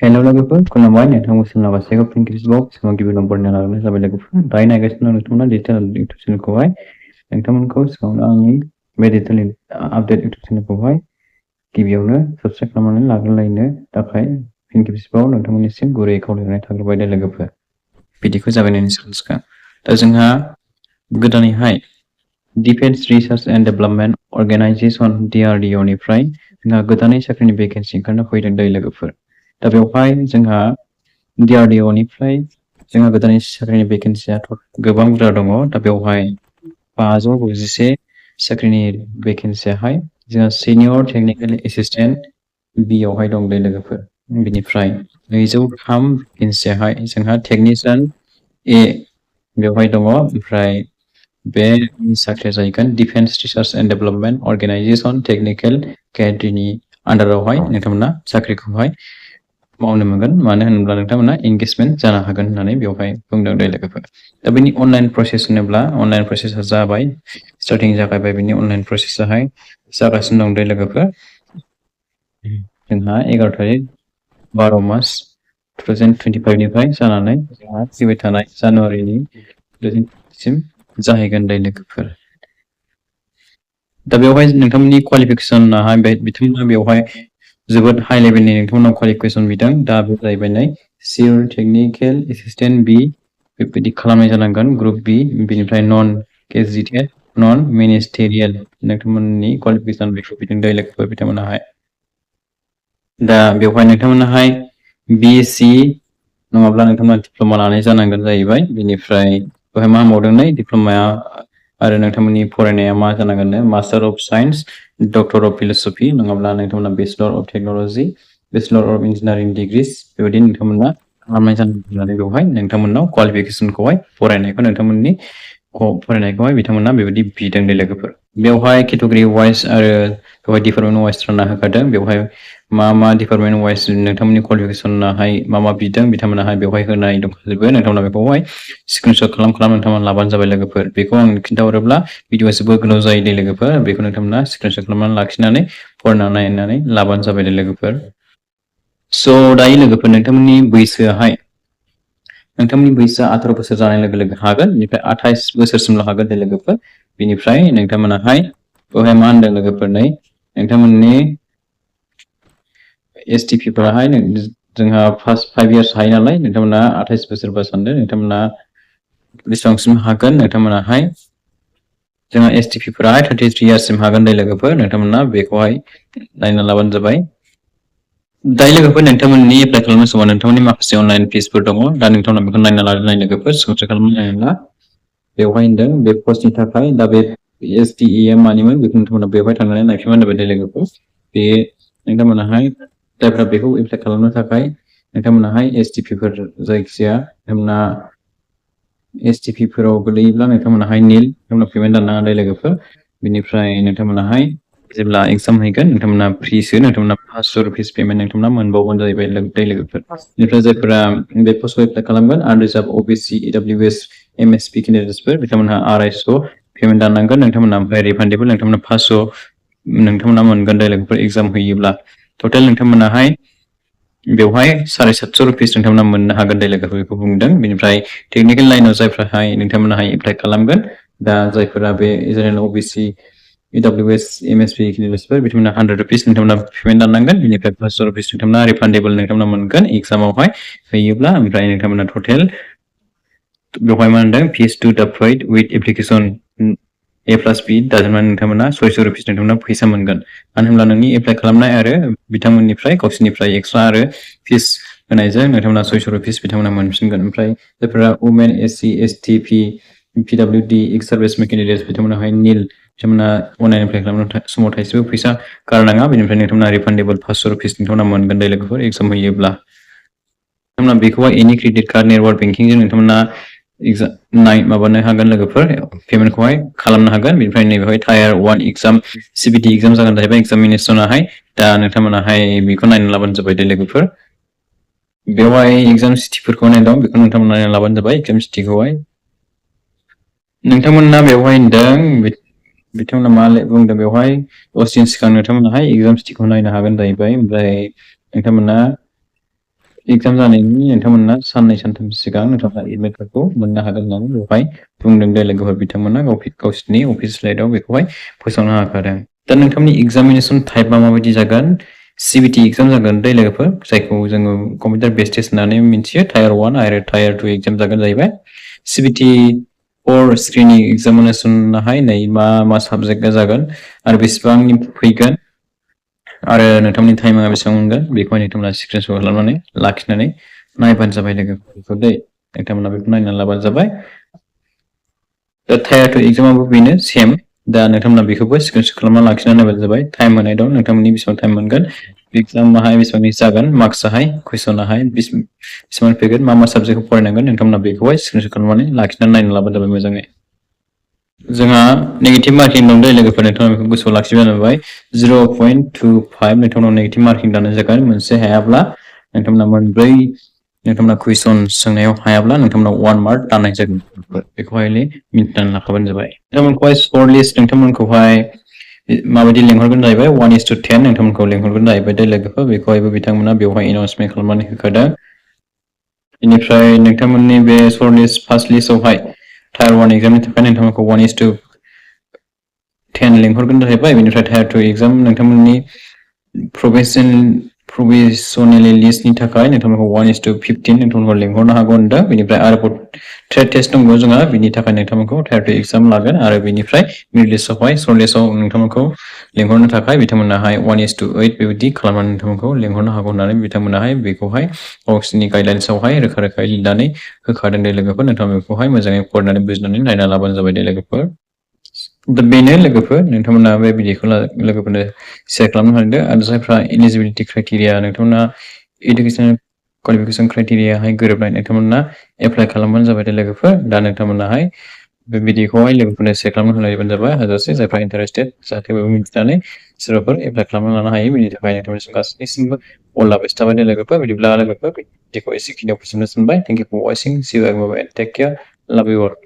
Hello लोगोफोर खुलुमबाय नोंथां मोसोमना गासैखौ फिन खेबसेबाव सिगाङाव गिबि नम्बरनि लाबोनाय जाबाय लोगोफोर दायो नायगासिनो नोंथांमोना डिजिटेल इउटुब चेनेलखौहाय नोंथांमोनखौ सिगाङावनो आंनि बे डिजिटेल आपडेट इउटुब चेनेलखौहाय गिबियावनो साबस्क्राइब खालामनानै लाग्रोलायनो थाखाय फिन खेबसेबाव नोंथांमोननिसिम गुरै खावलायनाय थाग्रोबाय दे लोगोफोर बिदिखौ जागायनायनि सिगां दा जोंहा गोदानैहाय Defense Research and Development Organization DRDO निफ्राय जोंहा गोदानै साख्रिनि भेकेन्सि ओंखारना फैदों दै लोगोफोर दा बेवहाय जोंहा DRDO निफ्राय जोंहा गोदानै साख्रिनि भेकेन्सिया गोबां बुरजा दङ दा बेवहाय 591 साख्रिनि भेकेन्सियाहाय जोंहा सिनियर टेक्निकेल एसिस्टेन्ट बि आवहाय दं दै लोगोफोर बिनिफ्राय 203 भेकेन्सियाहाय जोंहा टेक्निशियान ए बेवहाय दङ ओमफ्राय बे साख्रिया जाहैगोन defence research and development organisation technical केड्रिनि आन्डारावहाय नोंथांमोना साख्रिखौहाय मावनो मोनगोन मानो होनोब्ला नोंथांमोना एंगेजमेन्ट जानो हागोन होननानै बेवहाय बुंदों दै लोगोफोर दा बेनि अनलाइन प्रसेस होनोब्ला अनलाइन प्रसेसा जाबाय स्टार्टिं जागायबाय बेनि अनलाइन प्रसेसाहाय जागासिनो दं दै लोगोफोर जोंहा 11 तारिख 12 मास 2025 निफ्राय जानानै जोंहा फैबाय थानाय जानुवारिनि 2020 सिम जाहैगोन दै लोगोफोर दा बेवहाय नोंथांमोननि क्वालिफिकेसनाहाय बिथांमोना बेवहाय जोबोद हाई लेभेलनि नोंथांमोनाव क्वालिफिकेसन बिदों दा बे जाहैबाय नै सिनियर टेक्निकेल एसिस्टेन्ट बि बेबायदि खालामनाय जानांगोन ग्रुप बि बिनिफ्राय नन गेजेटेड नन मिनिस्टेरियेल नोंथांमोननि क्वालिफिकेसन बेखौ बिदों दै लोगोफोर बिथांमोनाहाय दा बेवहाय नोंथांमोनाहाय बिएससि नङाब्ला नोंथांमोना डिप्ल'मा लानाय जानांगोन जाहैबाय बिनिफ्राय बेवहाय मा मावदों नै डिप्ल'माया आरो नोंथांमोननि फरायनाया मा जानांगोन master of science doctor of philosophy नङाब्ला नोंथांमोना bachelor of technology bachelor of engineering degrees बेबायदि नोंथांमोना खालामनाय जानांगोन होननानै बेवहाय नोंथांमोननाव क्वालिफिकेसनखौहाय फरायनायखौ नोंथांमोननि फरायनायखौहाय बिथांमोना बेबायदि बिदों दै लोगोफोर बेवहाय केटेगरि वाइज आरो बेवहाय डिपार्टमेन्ट वाइज रानना होखादों बेवहाय मा डिपार्टमेन्ट वाइज नोंथांमोननि क्वालिफिकेसनाहाय मा बिदों बिथांमोनाहाय बेवहाय होनाय दंखाजोबो नोंथांमोना बेखौहाय स्क्रिनशट खालाम नोंथांमोना लाबानो जाबाय लोगोफोर बेखौ आं खिन्थाहरोब्ला भिडिअआ जोबोद गोलाव जायो दै लोगोफोर बेखौ नोंथांमोना स्क्रिनशट खालामनानै लाखिनानै फरायनानै नायनानै लाबानो जाबाय दै लोगोफोर स' दायो लोगोफोर नोंथांमोननि बैसोआ 18 बोसोर जानाय लोगो लोगो हागोन बेनिफ्राय 28 बोसोरसिमल' हागोन दै लोगोफोर बिनिफ्राय नोंथांमोनाहाय बेवहाय मा होनदों लोगोफोर नै नोंथांमोननि एसटिपि फोराहाय जोंहा फार्स्ट 5 इयार्स हायो नालाय नोंथांमोना 28 बोसोरबा सानदों नोंथांमोना बेसेबांसिम हागोन नोंथांमोनाहाय जोंहा एसटिपि फोराहाय 33 इयार्ससिम हागोन दै लोगोफोर नोंथांमोना बेखौहाय नायना लाबानो जाबाय दायो लोगोफोर नोंथांमोननि एप्लाइ खालामनाय समाव नोंथांमोननि माखासे अनलाइन फिसफोर दङ दा नोंथांमोना बेखौ नायना लानाय लोगोफोर स्क्रिनशट खालामनानै नायना बेवहाय होनदों बे पस्टनि थाखाय दा बे एसटिइएम मानिमोन बेखौ नोंथांमोना बेवहाय थांनानै नायफिनबानो जाबाय दै लोगोफोर बे नोंथांमोनाहाय जायफ्रा बेखौ एप्लाइ खालामनो थाखाय नोंथांमोनाहाय एसटिपि फोर जायखिजाया नोंथांमोना एसटिपि फोराव गोलैयोब्ला नोंथांमोनाहाय निल नोंथांमोना पेमेन्ट दाननाङा दै लोगोफोर बिनिफ्राय नोंथांमोनाहाय जेब्ला एग्जाम हैगोन नोंथांमोना फ्रिसो नोंथांमोना 500 रुपिस पेमेन्ट नोंथांमोना मोनबावगोन जाहैबाय दै लोगोफोर बेनिफ्राय जायफोरा बे पस्टखौ एप्लाइ खालामगोन आनरिजार्भ ओबिसि इडब्लिउएस एमएसपि केन्डिडेट्सफोर बिथांमोनहा 250 पेमेन्ट दाननांगोन नोंथांमोना ओमफ्राय रिफान्डेबल नोंथांमोना 500 नोंथांमोना मोनगोन दै लोगोफोर एग्जाम हैयोब्ला टटेल नोंथांमोनाहाय बेवहाय 750 रुपिस नोंथांमोना मोननो हागोन दै लोगोफोर बेखौ बुंदों बेनिफ्राय टेक्निकेल लाइनाव जायफ्राहाय नोंथांमोनाहाय एप्लाइ खालामगोन दा जायफोरा बे जेनेरेल ओबिसि इडब्लिउएस एमएसपि केन्डिडेट्सफोर बिथांमोना 100 रुपिस नोंथांमोना पेमेन्ट दाननांगोन बेनिफ्राय 500 रुपिस नोंथांमोना रिफान्डेबल नोंथांमोना मोनगोन एग्जामावहाय हैयोब्ला ओमफ्राय नोंथांमोना टटेल बेवहाय मा होनदों फिस टु दा फाइट विथ एप्लिकेसन A+B दाजाबनानै नोंथांमोना 600 रुपिस नोंथांमोना फैसा मोनगोन मानो होनब्ला नोंनि एप्लाइ खालामनाय आरो बिथांमोननिफ्राय गावसोरनिफ्राय एक्सट्रा आरो फिस होनायजों नोंथांमोना 600 रुपिस बिथांमोना मोनफिनगोन ओमफ्राय जायफोरा वुमेन एससि एसटि पिडब्लिउडि एक्स सार्भिसमेन केन्डिडेट्स बिथांमोनाहाय निल बिथांमोना अनलाइन एप्लाइ खालामनाय समाव थाइसेबो फैसा गारनाङा बेनिफ्राय नोंथांमोना रिफान्डेबल 500 रुपिस नोंथांमोना मोनगोन दै लोगोफोर एग्जाम हैयोब्ला नोंथांमोना बेखौहाय एनि क्रेडिट कार्ड नेटवार्क बेंकिंजों नोंथांमोना माबानो हागोन लोगोफोर पेमेन्टखौहाय खालामनो हागोन बेनिफ्राय नैबेहाय टायार 1 एग्जाम सिबिटि एग्जाम जागोन जाहैबाय एग्जामिनेसनाहाय दा नोंथांमोनाहाय बेखौ नायना लाबानो जाबाय दै लोगोफोर बेवहाय एग्जाम सिटिफोरखौ नायदों बेखौ नोंथांमोना नायना लाबानो जाबाय एग्जाम सिटिखौहाय नोंथांमोना बेवहाय होनदों बिथांमोना मा बुंदों बेवहाय दसेनि सिगां नोंथांमोनाहाय एग्जाम सिटिखौ नायनो हागोन जाहैबाय ओमफ्राय नोंथांमोना एग्जाम जानायनि नोंथांमोना साननै सानथामसो सिगां नोंथांमोना एडमिटफोरखौ मोननो हागोन होननानै बेवहाय बुंदों दे लोगोफोर बिथांमोना गावसिनि अफिस साइटआव बेखौहाय फोसावना होखादों। दा नोंथांनि एग्जामिनेसन टाइपआ माबायदि जागोन CBT एग्जाम जागोन दै लोगोफोर जायखौ जोङो कम्पिउटार बेस टेस्ट होननानै मिथियो टायार 1 आरो टायार 2 एग्जाम जागोन जाहैबाय। CBT 4 स्क्रिनिं एग्जामिनेसनाहाय नै मा साबजेक्टआ जागोन आरो बेसेबांनि फैगोन आरो नोंथांनि टाइमा बेसेबां मोनगोन बेखौहाय नोंथांमोना स्क्रिनशट खालामनानै लाखिनानै नायबानो जाबाय लोगोफोर दै नोंथांमोना बेखौ नायनानै लाबानो जाबाय। दा टायार 2 एग्जामाबो बेनो सेम दा नोंथांमोना बेखौबो स्क्रिनशट खालामना लाखिनानै नायबानो जाबाय टाइम होनाय दं नोंथांमोननि बेसेबां टाइम मोनगोन एग्जामाहाय बेसेबांनि जागोन मार्क्सआहाय कुइसनाहाय बेसेबां फैगोन मा साबजेक्टखौ फरायनांगोन नोंथांमोना बेखौहाय स्क्रिनशट खालामनानै लाखिनानै नायना लाबानो जाबाय मोजाङै। जोंहा नेगेटिभ मार्किं दं दै लोगोफोर नोंथांमोना बेखौ गोसोआव लाखिबानो जाबाय 0.25 नोंथांमोनाव नेगेटिभ मार्किं दानो जागोन मोनसे हायाब्ला नोंथांमोना मोनब्रै नोंथांमोना कुइसन सोंनायाव हायाब्ला नोंथांमोना 1 मार्क दाननाय जागोन बेखौहाय मिन्थिनानै लाखाबानो जाबाय। नोंथांमोनखौहाय स्कर लिस्ट नोंथांमोनखौहाय माबायदि लेंहरगोन जाहैबाय 1:10 नोंथांमोनखौ लेंहरगोन जाहैबाय दै लोगोफोर बेखौहायबो बिथांमोना बेवहाय एनाउन्समेन्ट खालामनानै होखादों। बेनिफ्राय नोंथांमोननि बे स्कर लिस्ट फार्स्ट लिस्टआवहाय टायार 1 एग्जामनि थाखाय नोंथांमोनखौ 1:10 लेंहरगोन जाहैबाय बेनिफ्राय टायार 2 एग्जाम नोंथांमोननि प्रभिजनेलि लिस्टनि थाखाय नोंथांमोनखौ 1:15 नोंथांमोनखौ लेंहरनो हागौ होनदों बेनिफ्राय आरोबाव ट्रेड टेस्ट दंबावो जोंहा बिनि थाखाय नोंथांमोनखौ टायार 2 एग्जाम लागोन आरो बेनिफ्राय मिड लिस्टआवहाय सर्ट लिस्टआव नोंथांमोनखौ लेंहरनो थाखाय बिथांमोनाहाय 1:8 बेबायदि खालामनानै नोंथांमोनखौ लेंहरनो हागौ होननानै बिथांमोनाहाय बेखौहाय गावसोरनि गाइडलाइन्सआवहाय रोखा रोखायै लिरनानै होखादों दे लोगोफोर नोंथांमोना बेखौहाय मोजाङै फरायनानै बुजिनानै नायना लाबानो जाबाय दे लोगोफोर। दा बेनो लोगोफोर नोंथांमोना बे भिडिअखौ लोगोफोरनो शेयार खालामनो हादों आरो जायफ्रा एलिजिबिलिटि क्राइटेरिया नोंथांमोना इडुकेसन क्वालिफिकेसन क्राइटेरियाहाय गोरोबनाय नोंथांमोना एप्लाइ खालामबानो जाबाय दे लोगोफोर। दा नोंथांमोनाहाय बे भिडिअखौहाय लोगोफोरनो शेयार खालामना होलायबानो जाबाय हाजासे जायफ्रा इन्टारेस्टेड जाहाथे बयबो मिथिनानै सोरबाफोर एप्लाइ खालामना लानो हायो बेनि थाखाय नोंथांमोननिसिम गासैनिसिमबो अल दा बेस्ट थाबाय दे लोगोफोर। बिदिब्ला लोगोफोर भिडिअखौ एसेखिनियाव फोजोबनो सानबाय। Thank you for watching. See you again. Take care. Love you all.